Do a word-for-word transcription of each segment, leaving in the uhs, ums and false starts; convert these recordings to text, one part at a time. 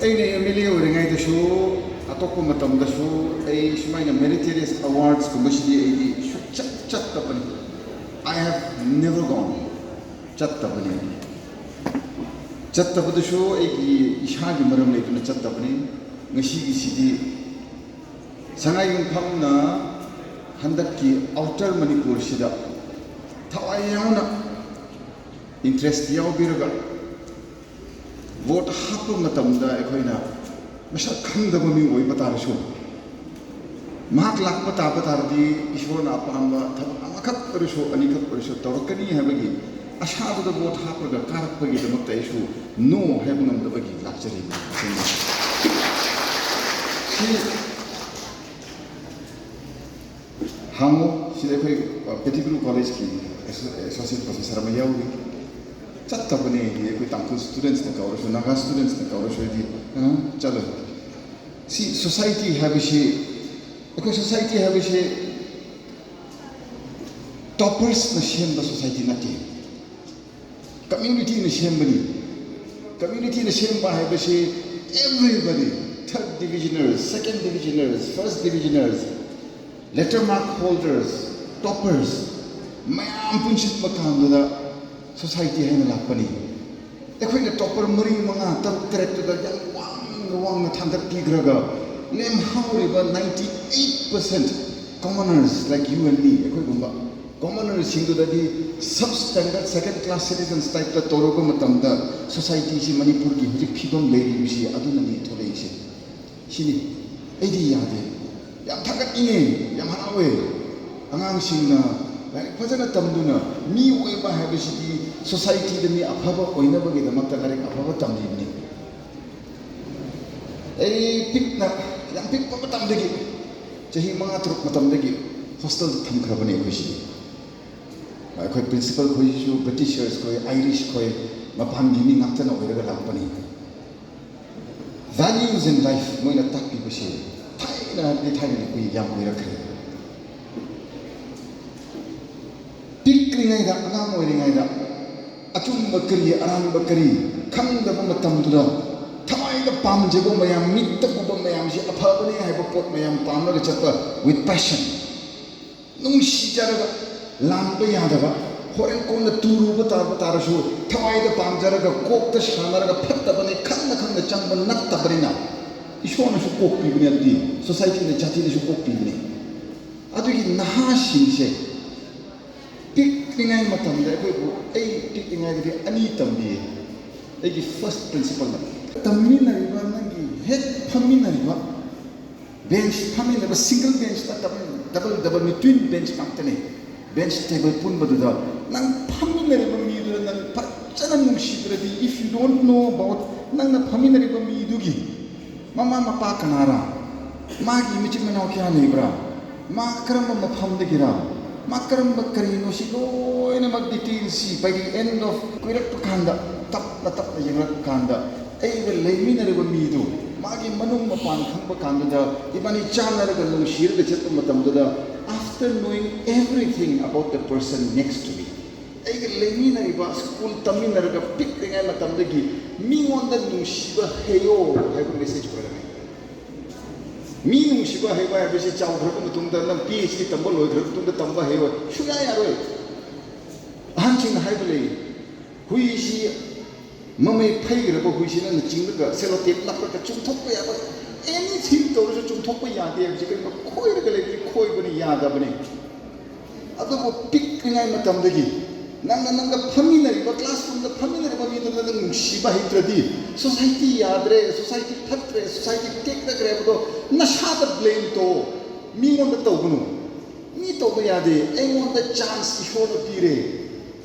ꯑꯩꯅ M L A ꯑꯣꯏꯔꯤꯉꯩꯗꯁꯨ, ꯑꯇꯣꯞꯄ ꯃꯇꯝꯗꯁꯨ ꯑꯩ ꯁꯨꯃꯥꯏꯅ ꯃꯦꯔꯤꯇꯣꯔꯤꯌꯁ ꯑꯦꯋꯥꯔꯗꯁꯀꯨꯝꯕꯁꯤꯗꯤ ꯑꯩꯗꯤ ꯁꯨꯡꯆꯠ ꯆꯠꯇꯕꯅꯤ꯫ I have never gone. ꯆꯠꯇꯕꯅꯤ꯫ ꯆꯠꯇꯕꯗꯨꯁꯨ ꯑꯩꯒꯤ ꯏꯁꯥꯒꯤ ꯃꯔꯝ ꯂꯩꯗꯨꯅ ꯆꯠꯇꯕꯅꯤ꯫ ꯉꯁꯤꯒꯤꯁꯤꯗꯤ ꯁꯉꯥꯏꯌꯨꯝꯐꯝꯅ ꯍꯟꯗꯛꯀꯤ ꯑꯥꯎꯇꯔ ꯃꯅꯤꯄꯨꯔꯁꯤꯗ ꯊꯋꯥꯏ ꯌꯥꯎꯅ ꯏꯟꯇꯔꯦꯁ ꯌꯥꯎꯕꯤꯔꯒ ꯚꯣꯠ ꯍꯥꯞꯄ ꯃꯇꯝꯗ ꯑꯩꯈꯣꯏꯅ ꯃꯁꯛ ꯈꯪꯗꯕ ꯃꯤ ꯑꯣꯏꯕ ꯇꯥꯔꯁꯨ, ꯃꯍꯥꯛ ꯂꯥꯛꯄ ꯇꯥꯕ ꯇꯥꯔꯗꯤ ꯏꯁꯣꯔꯅ ꯑꯄꯥꯝꯕ ꯊꯕꯛ ꯑꯃꯈꯛ ꯑꯣꯏꯔꯁꯨ, ꯑꯅꯤꯈꯛ ꯑꯣꯏꯔꯁꯨ ꯇꯧꯔꯛꯀꯅꯤ ꯍꯥꯏꯕꯒꯤ ꯑꯁꯥꯗꯨꯗ ꯚꯣꯠ ꯍꯥꯞꯄꯒ ꯀꯥꯔꯛꯄꯒꯤꯗꯃꯛꯇ ꯑꯩꯁꯨ no ꯍꯥꯏꯕ ꯉꯝꯗꯕꯒꯤ ꯂꯥꯛꯆꯔꯤꯕꯅꯤ꯫ ꯁꯤ ꯍꯥꯡꯉꯨ, ꯁꯤꯗ ꯑꯩꯈꯣꯏ, ꯑ, ꯄꯦꯇꯤꯒ꯭ꯔꯨ ꯀꯣꯂꯦꯖꯀꯤ ꯑꯦꯁꯣ-, ꯑꯦꯁꯣꯁꯤꯌꯦꯠ ꯄ꯭ꯔꯣꯐꯦꯁꯔ ꯑꯃ ꯌꯥꯎꯔꯤ꯫ ꯆꯠꯇꯕꯅꯦ ꯍꯥꯏꯗꯤ ꯑꯩꯈꯣꯏ ꯇꯥꯡꯈꯨꯜ ꯁ꯭ꯇꯨꯗꯦꯟꯠꯁꯅ ꯀꯧꯔꯁꯨ, ꯅꯥꯒꯥ ꯁ꯭ꯇꯨꯗꯦꯟꯠꯁꯅ ꯀꯧꯔꯁꯨ ꯍꯥꯏꯗꯤ, ꯑ, ꯆꯠꯂꯣꯏ꯫ ꯁꯤ ꯁꯣꯁꯥꯏꯇꯤ ꯍꯥꯏꯕꯁꯤ, ꯑꯩꯈꯣꯏ ꯁꯣꯁꯥꯏꯇꯤ ꯍꯥꯏꯕꯁꯤ ꯇꯣꯄꯔꯁꯅ ꯁꯦꯝꯕ ꯁꯣꯁꯥꯏꯇꯤ ꯅꯠꯇꯦ꯫ ꯀꯝꯃ꯭ꯌꯨꯅꯤꯇꯤꯅ ꯁꯦꯝꯕꯅꯤ꯫ ꯀꯝꯃ꯭ꯌꯨꯅꯤꯇꯤꯅ ꯁꯦꯝꯕ ꯍꯥꯏꯕꯁꯤ everybody, third divisioners, second divisioners, first divisioners, letter mark holders, toppers ꯃꯌꯥꯝ ꯄꯨꯟꯁꯤꯟꯕ ꯀꯥꯟꯗꯨꯗ ꯁꯣꯁꯥꯏꯇꯤ ꯍꯥꯏꯅ ꯂꯥꯛꯄꯅꯤ꯫ ꯑꯩꯈꯣꯏꯅ ꯇꯣꯄꯔ ꯃꯔꯤ, ꯃꯉꯥ, ꯇꯔꯨꯛ, ꯇꯔꯦꯠꯇꯨꯗ ꯌꯥꯝ ꯋꯥꯡꯅ ꯋꯥꯡꯅ ꯊꯥꯡꯒꯠꯄꯤꯈ꯭ꯔꯒ ꯂꯦꯝꯍꯧꯔꯤꯕ ninety eight percent commoners like you and me, ꯑꯩꯈꯣꯏꯒꯨꯝꯕ ꯀꯣꯃꯅꯔꯁꯤꯡꯗꯨꯗꯗꯤ substandard second class citizens ꯇꯥꯏꯞꯇ ꯇꯧꯔꯕ ꯃꯇꯝꯗ ꯁꯣꯁꯥꯏꯇꯤꯁꯤ, ꯃꯅꯤꯄꯨꯔꯒꯤ ꯍꯧꯖꯤꯛ ꯐꯤꯕꯝ ꯂꯩꯔꯤꯕꯁꯤ ꯑꯗꯨꯅꯅꯤ ꯊꯣꯛꯂꯛꯏꯁꯦ꯫ ꯁꯤꯅꯤ꯫ ꯑꯩꯗꯤ ꯌꯥꯗꯦ꯫ ꯌꯥꯝ ꯊꯥꯒꯠꯅꯤꯡꯉꯦ, ꯌꯥꯝ ꯍꯔꯥꯎꯋꯦ꯫ ꯑꯉꯥꯡꯁꯤꯡꯅ ꯂꯥꯏꯔꯤꯛ ꯐꯖꯅ ꯇꯝꯗꯨꯅ ꯃꯤ ꯑꯣꯏꯕ ꯍꯥꯏꯕꯁꯤꯗꯤ ꯁꯣꯁꯥꯏꯇꯤꯗ ꯃꯤ ꯑꯐꯕ ꯑꯣꯏꯅꯕꯒꯤꯗꯃꯛꯇ ꯂꯥꯏꯔꯤꯛ ꯑꯐꯕ ꯇꯝꯂꯤꯕꯅꯤ꯫ ꯑꯩ ꯄꯤꯛꯅ, ꯌꯥꯝ ꯄꯤꯛꯄ ꯃꯇꯝꯗꯒꯤ, ꯆꯍꯤ ꯃꯉꯥ ꯇꯔꯨꯛ ꯃꯇꯝꯗꯒꯤ ꯍꯣꯁꯇꯦꯜꯗ ꯊꯝꯈ꯭ꯔꯕꯅꯦ ꯑꯩꯈꯣꯏꯁꯤꯗꯤ꯫ ꯑꯩꯈꯣꯏ ꯄ꯭ꯔꯤꯟꯁꯤꯄꯜ ꯈꯣꯏꯁꯤꯁꯨ ꯕ꯭ꯔꯤꯇꯤꯁꯔꯁ ꯈꯣꯏ, ꯑꯥꯏꯔꯤꯁ ꯈꯣꯏ, ꯃꯄꯥꯟꯒꯤ ꯃꯤ ꯉꯥꯛꯇꯅ ꯑꯣꯏꯔꯒ ꯂꯥꯛꯄꯅꯤ꯫ Values in life ꯃꯣꯏꯅ ꯇꯥꯛꯄꯤꯕꯁꯦ ꯊꯥꯏꯅ ꯍꯥꯏꯕꯗꯤ ꯊꯥꯏꯅꯗꯤ ꯑꯩꯈꯣꯏ ꯌꯥꯝ ꯀꯨꯏꯔꯛꯈ꯭ꯔꯦ꯫ ꯄꯤꯛꯂꯤꯉꯩꯗ, ꯑꯉꯥꯡ ꯑꯣꯏꯔꯤꯉꯩꯗ ꯑꯆꯨꯝꯕ ꯀꯔꯤ, ꯑꯔꯥꯟꯕ ꯀꯔꯤ ꯈꯪꯗꯕ ꯃꯇꯝꯗꯨꯗ ꯊꯋꯥꯏ ꯄꯥꯝꯖꯕ ꯃꯌꯥꯝ, ꯃꯤꯠꯇ ꯎꯕ ꯃꯌꯥꯝꯁꯤ ꯑꯐꯕꯅꯦ ꯍꯥꯏꯕ ꯄꯣꯠ ꯃꯌꯥꯝ ꯄꯥꯝꯂꯒ ꯆꯠꯄ with passion, ꯅꯨꯡꯁꯤꯖꯔꯒ, ꯂꯥꯟꯕ ꯌꯥꯗꯕ, ꯍꯣꯔꯦꯟ ꯀꯣꯟꯅ ꯇꯨꯔꯨꯕ ꯇꯥꯕ ꯇꯥꯔꯁꯨ ꯊꯋꯥꯏꯗ ꯄꯥꯝꯖꯔꯒ, ꯀꯣꯛꯇ ꯁꯥꯟꯅꯔꯒ, ꯐꯠꯇꯕꯅꯤ ꯈꯪꯅ ꯈꯪꯅ ꯆꯪꯕ ꯅꯠꯇꯕꯅꯤꯅ, ꯏꯁꯣꯔꯅꯁꯨ ꯀꯣꯛꯄꯤꯕꯅꯤ, ꯑꯗꯨꯗꯤ ꯁꯣꯁꯥꯏꯇꯤꯅ, ꯖꯥꯇꯤꯅꯁꯨ ꯀꯣꯛꯄꯤꯕꯅꯤ꯫ ꯑꯗꯨꯒꯤ ꯅꯍꯥꯁꯤꯡꯁꯦ ꯄꯤꯛꯂꯤꯉꯩ ꯃꯇꯝꯗ ꯑꯩꯈꯣꯏꯕꯨ, ꯑꯩ ꯄꯤꯛꯂꯤꯉꯩꯗꯗꯤ ꯑꯅꯤ ꯇꯝꯕꯤꯌꯦ ꯑꯩꯒꯤ ꯐꯥꯔꯁ ꯄ꯭ꯔꯤꯟꯁꯤꯄꯜꯅ꯫ ꯇꯝꯃꯤꯟꯅꯔꯤꯕ, ꯅꯪꯒꯤ ꯍꯦꯛ ꯐꯝꯃꯤꯟꯅꯔꯤꯕ ꯕꯦꯟꯁ, ꯐꯝꯃꯤꯟꯅꯕ ꯁꯤꯡꯒꯜ ꯕꯦꯟꯁ ꯅꯠꯇꯕ, ꯗꯕꯜ ꯗꯕꯜꯅꯤ, ꯇ꯭ꯋꯤꯟ ꯕꯦꯟꯁ ꯉꯥꯛꯇꯅꯤ꯫ ꯕꯦꯟꯁ ꯇꯦꯕꯜ ꯄꯨꯟꯕꯗꯨꯗ ꯅꯪ ꯐꯝꯃꯤꯟꯅꯔꯤꯕ ꯃꯤꯗꯨꯗ ꯅꯪ ꯐꯖꯅ ꯅꯨꯡꯁꯤꯗ꯭ꯔꯗꯤ, if you don't know about, ꯅꯪꯅ ꯐꯝꯃꯤꯟꯅꯔꯤꯕ ꯃꯤꯗꯨꯒꯤ ꯃꯃꯥ ꯃꯄꯥ ꯀꯅꯥꯔꯥ, ꯃꯥꯒꯤ ꯃꯆꯤꯟ ꯃꯅꯥꯎ ꯀꯌꯥ ꯂꯩꯕ꯭ꯔꯥ, ꯃꯥ ꯀꯔꯝꯕ ꯃꯐꯝꯗꯒꯤꯔꯥ, ꯃꯥ ꯀꯔꯝꯕ ꯀꯔꯤꯅꯣ, ꯁꯤ ꯂꯣꯏꯅꯃꯛ ꯗꯤꯇꯦꯜꯁꯤ by the end of ꯀꯨꯏꯔꯛꯄ ꯀꯥꯟꯗ, ꯇꯞꯅ ꯇꯞꯅ ꯌꯦꯡꯂꯛꯄ ꯀꯥꯟꯗ, ꯑꯩꯒ ꯂꯩꯃꯤꯟꯅꯔꯤꯕ ꯃꯤꯗꯨ, ꯃꯥꯒꯤ ꯃꯅꯨꯡ ꯃꯄꯥꯟ ꯈꯪꯕ ꯀꯥꯟꯗꯨꯗ, ꯏꯕꯥꯅꯤ ꯆꯥꯟꯅꯔꯒ ꯅꯨꯡꯁꯤꯔꯒ ꯆꯠꯄ ꯃꯇꯝꯗꯨꯗ, after knowing everything about the person next to me, ꯑꯩꯒ ꯂꯩꯃꯤꯟꯅꯔꯤꯕ, ꯁ꯭ꯀꯨꯜ ꯇꯝꯃꯤꯟꯅꯔꯒ ꯄꯤꯛꯂꯤꯉꯩ ꯃꯇꯝꯗꯒꯤ ꯃꯤꯉꯣꯟꯗ ꯅꯨꯡꯁꯤꯕ ꯍꯩꯌꯣ ꯍꯥꯏꯕ ꯃꯦꯁꯦꯖ ꯑꯣꯏꯔꯝꯃꯤ꯫ ꯃꯤ ꯅꯨꯡꯁꯤꯕ ꯍꯩꯕ ꯍꯥꯏꯕꯁꯤ ꯆꯥꯎꯈ꯭ꯔꯕ ꯃꯇꯨꯡꯗ, ꯅꯪ ꯄꯤ ꯑꯩꯆ ꯗꯤ ꯇꯝꯕ ꯂꯣꯏꯈ꯭ꯔꯕ ꯃꯇꯨꯡꯗ ꯇꯝꯕ ꯍꯩꯌꯣ ꯁꯨꯡꯌꯥ ꯌꯥꯔꯣꯏ꯫ ꯑꯍꯟꯁꯤꯡꯅ ꯍꯥꯏꯕ ꯂꯩ, ꯍꯨꯏꯁꯤ, ꯃꯃꯩ ꯐꯩꯈ꯭ꯔꯕ ꯍꯨꯏꯁꯤ ꯅꯪꯅ ꯆꯤꯡꯂꯒ ꯁꯦꯂꯣꯇꯦꯞ ꯅꯞꯄꯒ ꯆꯨꯝꯊꯣꯛꯄ ꯌꯥꯕ, ꯑꯦꯅꯤꯊꯤꯡ ꯇꯧꯔꯁꯨ ꯆꯨꯝꯊꯣꯛꯄ ꯌꯥꯗꯦ ꯍꯥꯏꯕꯁꯤ ꯀꯔꯤꯒꯨꯝꯕ ꯈꯣꯏꯔꯒ ꯂꯩꯕꯗꯤ ꯈꯣꯏꯕꯅꯤ, ꯌꯥꯗꯕꯅꯤ꯫ ꯑꯗꯨꯕꯨ ꯄꯤꯛꯂꯤꯉꯩ ꯃꯇꯝꯗꯒꯤ ꯅꯪꯅ, ꯅꯪꯒ ꯐꯝꯃꯤꯟꯅꯔꯤꯕ, ꯀ꯭ꯂꯥꯁꯔꯨꯝꯗ ꯐꯝꯃꯤꯟꯅꯔꯤꯕ ꯃꯤꯗꯨ ꯅꯪꯅ ꯅꯨꯡꯁꯤꯕ ꯍꯩꯇ꯭ꯔꯗꯤ, ꯁꯣꯁꯥꯏꯇꯤ ꯌꯥꯗ꯭ꯔꯦ, ꯁꯣꯁꯥꯏꯇꯤ ꯐꯠꯇ꯭ꯔꯦ, ꯁꯣꯁꯥꯏꯇꯤ ꯇꯦꯛꯅꯈ꯭ꯔꯦ ꯍꯥꯏꯕꯗꯣ ꯅꯁꯥꯗ ꯕ꯭ꯂꯦꯝ ꯇꯧꯑꯣ, ꯃꯤꯉꯣꯟꯗ ꯇꯧꯒꯅꯨ꯫ ꯃꯤ ꯇꯧꯕ ꯌꯥꯗꯦ꯫ ꯑꯩꯉꯣꯟꯗ ꯆꯥꯟꯁ ꯏꯁꯣꯔꯅ ꯄꯤꯔꯦ,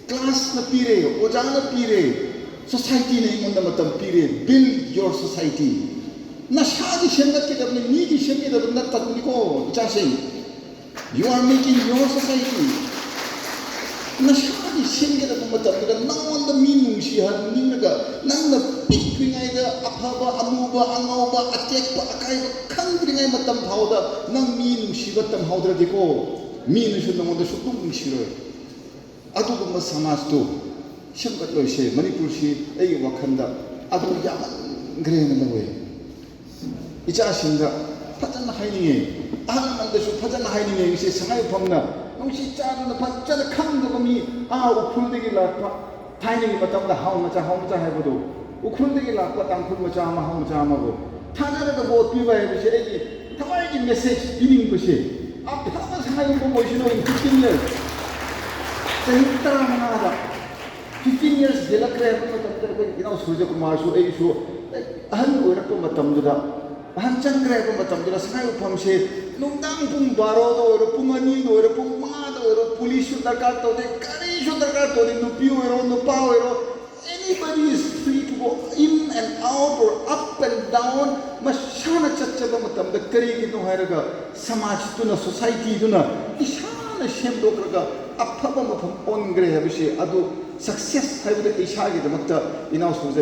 ꯀ꯭ꯂꯥꯁꯅ ꯄꯤꯔꯦ, ꯑꯣꯖꯥꯅ ꯄꯤꯔꯦ, ꯁꯣꯁꯥꯏꯇꯤꯅ ꯑꯩꯉꯣꯟꯗ ꯃꯇꯝ ꯄꯤꯔꯦ꯫ Build your society꯫ ꯅꯁꯥꯒꯤ ꯁꯦꯝꯒꯠꯀꯗꯕꯅꯤ, ꯃꯤꯒꯤ ꯁꯦꯝꯒꯗꯕ ꯅꯠꯇꯕꯅꯤꯀꯣ ꯏꯆꯥꯁꯤꯡ꯫ You are making your society꯫ ꯅꯁꯥꯒꯤ ꯁꯦꯝꯒꯗꯕ ꯃꯇꯝꯗꯨꯗ ꯅꯉꯣꯟꯗ ꯃꯤ ꯅꯨꯡꯁꯤꯍꯟꯅꯤꯡꯂꯒ, ꯅꯪꯅ ꯄꯤꯛꯂꯤꯉꯩꯗ ꯑꯐꯕ, ꯑꯃꯨꯕ, ꯑꯉꯧꯕ, ꯑꯇꯦꯛꯄ, ꯑꯀꯥꯏꯕ ꯈꯪꯗ꯭ꯔꯤꯉꯩ ꯃꯇꯝ ꯐꯥꯎꯗ ꯅꯪ ꯃꯤ ꯅꯨꯡꯁꯤꯕ ꯇꯝꯍꯧꯗ꯭ꯔꯗꯤꯀꯣ, ꯃꯤꯅꯁꯨ ꯅꯉꯣꯟꯗ ꯁꯨꯛꯅꯨꯡ ꯅꯨꯡꯁꯤꯔꯣꯏ꯫ ꯑꯗꯨꯒꯨꯝꯕ ꯁꯃꯥꯖꯇꯨ ꯁꯦꯝꯒꯠꯂꯣꯏꯁꯦ꯫ ꯃꯅꯤꯄꯨꯔꯁꯤ ꯑꯩꯒꯤ ꯋꯥꯈꯜꯗ ꯑꯗꯨ ꯌꯥꯝꯃꯟ ꯈ꯭ꯔꯦꯅ ꯂꯧꯋꯦ꯫ ꯏꯆꯥꯁꯤꯡꯗ ꯐꯖꯅ ꯍꯥꯏꯅꯤꯡꯉꯦ, ꯑꯍꯜ ꯂꯃꯟꯗꯁꯨ ꯐꯖꯅ ꯍꯥꯏꯅꯤꯡꯉꯦ꯫ ꯉꯁꯤ ꯁꯉꯥꯏꯌꯨꯝꯐꯝꯅ ꯅꯨꯡꯁꯤ ꯆꯥꯟꯅꯅ ꯐꯖꯅ ꯈꯪꯗꯕ ꯃꯤ ꯑꯥ ꯎꯈ꯭ꯔꯨꯜꯗꯒꯤ ꯂꯥꯛꯄ, ꯊꯥꯏꯅꯒꯤ ꯃꯇꯝꯗ ꯍꯥꯎ ꯃꯆꯥ, ꯍꯥꯎ ꯃꯆꯥ ꯍꯥꯏꯕꯗꯣ, ꯎꯈ꯭ꯔꯨꯜꯗꯒꯤ ꯂꯥꯛꯄ ꯇꯥꯡꯈꯨꯜ ꯃꯆꯥ ꯑꯃ, ꯍꯥꯎ ꯃꯆꯥ ꯑꯃꯕꯨ ꯊꯥꯖꯔꯒ ꯚꯣꯠ ꯄꯤꯕ ꯍꯥꯏꯕꯁꯦ ꯑꯩꯒꯤ ꯊꯋꯥꯏꯒꯤ ꯃꯦꯁꯦꯖ ꯄꯤꯅꯤꯡꯕꯁꯦ꯫ ꯑꯐꯕ ꯁꯉꯥꯏꯌꯨꯝꯐꯝ ꯑꯣꯏꯁꯅꯨ꯫ In fifteen years, ꯆꯍꯤ ꯇꯔꯥꯃꯉꯥꯗ fifteen years ꯍꯦꯜꯂꯛꯈ꯭ꯔꯦ ꯍꯥꯏꯕ ꯃꯇꯝꯗ ꯑꯩꯈꯣꯏ ꯏꯅꯥꯎ ꯁꯨꯔꯖꯀꯨꯃꯥꯔꯁꯨ ꯑꯩꯁꯨ ꯑꯍꯟ ꯑꯣꯏꯔꯛꯄ ꯃꯇꯝꯗꯨꯗ, ꯑꯍꯟ ꯆꯪꯈ꯭ꯔꯦ ꯍꯥꯏꯕ ꯃꯇꯝꯗꯨꯗ ꯁꯉꯥꯏꯌꯨꯝꯐꯝꯁꯦ ꯅꯨꯡꯗꯥꯡ ꯄꯨꯡ ꯕꯥꯔꯣꯗ ꯑꯣꯏꯔꯣ, ꯄꯨꯡ ꯑꯅꯤꯗ ꯑꯣꯏꯔꯣ, ꯄꯨꯡ ꯃꯉꯥꯗ ꯑꯣꯏꯔꯣ, ꯄꯨꯂꯤꯁꯁꯨ ꯗꯔꯀꯥꯔ ꯇꯧꯗꯦ, ꯀꯔꯤꯁꯨ ꯗꯔꯀꯥꯔ ꯇꯧꯗꯦ, ꯅꯨꯄꯤ ꯑꯣꯏꯔꯣ, ꯅꯨꯄꯥ ꯑꯣꯏꯔꯣ, anybody is free to go in and out or up and down꯫ ꯃꯁꯥꯅ ꯆꯠꯆꯕ ꯃꯇꯝꯗ, ꯀꯔꯤꯒꯤꯅꯣ ꯍꯥꯏꯔꯒ ꯁꯃꯥꯖꯇꯨꯅ, ꯁꯣꯁꯥꯏꯇꯤꯗꯨꯅ ꯏꯁꯥꯅ ꯁꯦꯝꯗꯣꯛꯂꯒ ꯑꯐꯕ ꯃꯐꯝ ꯑꯣꯟꯈ꯭ꯔꯦ ꯍꯥꯏꯕꯁꯦ, ꯑꯗꯨ ꯁꯛꯁꯦꯁ ꯍꯥꯏꯕꯗ ꯏꯁꯥꯒꯤꯗꯃꯛꯇ ꯏꯅꯥꯎ ꯁꯨꯔꯖ